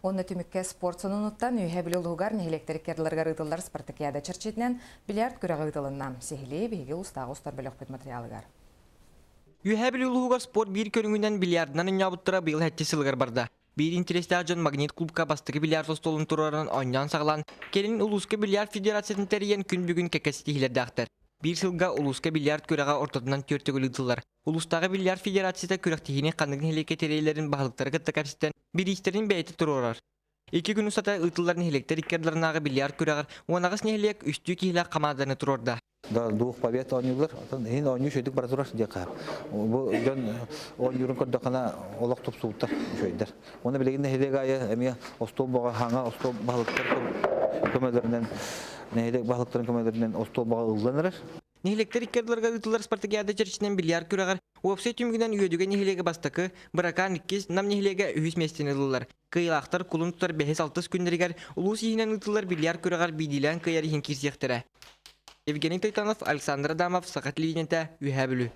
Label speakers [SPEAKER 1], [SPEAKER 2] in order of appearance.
[SPEAKER 1] Онно түмүккэ спорт сонунуттан Үөһээ Бүлүү улууһугар нэһилиэктэр иккиардыларыгар ыытыллар спартакиада чэрчитинэн бильярд күрэҕэ ыытылынна. Сиһилии биһиги улуустааҕы устар бөлөхпүт материалыгар.
[SPEAKER 2] Үөһээ Бүлүү улууһугар спорт биир көрүҥүнэн бильярдынан оонньообуттара быйыл сэттис сылыгар барда. Биир интэриэстээх дьон Магнит клубка бастакы бильярд остуолун туруоран оонньоон саҕалаан, кэлин улууска бильярд федерациятын тэрийэн күн бүгүн кэккэ ситиһиилэрдээхтэр. Биир сылга улууска бильярд күрэҕэ ортотунан түөрт төгүл ыытыллар. Улуустааҕы бильярд федерацията күрэхтэһиини ханнык нэһилиэккэ тэрийэллэрин баһылыктары кытта кэпсэтэн, бириистэрин бэйэтэ туруорар. Икки күн устата ыытыллар нэһилиэктэр икки ардыларынааҕы бильярд күрэҕэр 18 нэһилиэк үстүү киһилээх хамаанданы туруорда.
[SPEAKER 3] Да дух побед оонньуулар. Оттон иһин оонньуу үчүгэйдик бара турар диэххэ. Бу дьон оонньуурун көрдөххүнэ олох тупсубуттар үчүгэйдэр. Уонна билигин нэһилиэк аайы эмиэ остуол боҕо хаҥа остуол баһылыктар көмөлөрүнэн нэһилиэк баһылыктарын көмөлөрүнэн остуол боҕо ыллан эрэр.
[SPEAKER 2] Нэһилиэктэр икки ардыларыгар ыытыллар спартакиада чэрчитинэн бильярд күрэҕэр уопсай түмүгүнэн Үөдүгэй нэһилиэгэ бастакы, Быракаан иккис, Нам нэһилиэгэ үһүс миэстэни ыллылар. Кыайыылаахтар кулун тутар бэһис-алтыс күннэригэр улуус иһинэн ыытыллар бильярд күрэҕэр биирдиилээн кыайар иһин киирсиэхтэрэ. Евгений Тойтонов, Александр Адамов, Саха телевидениетэ, Үөһээ Бүлүү.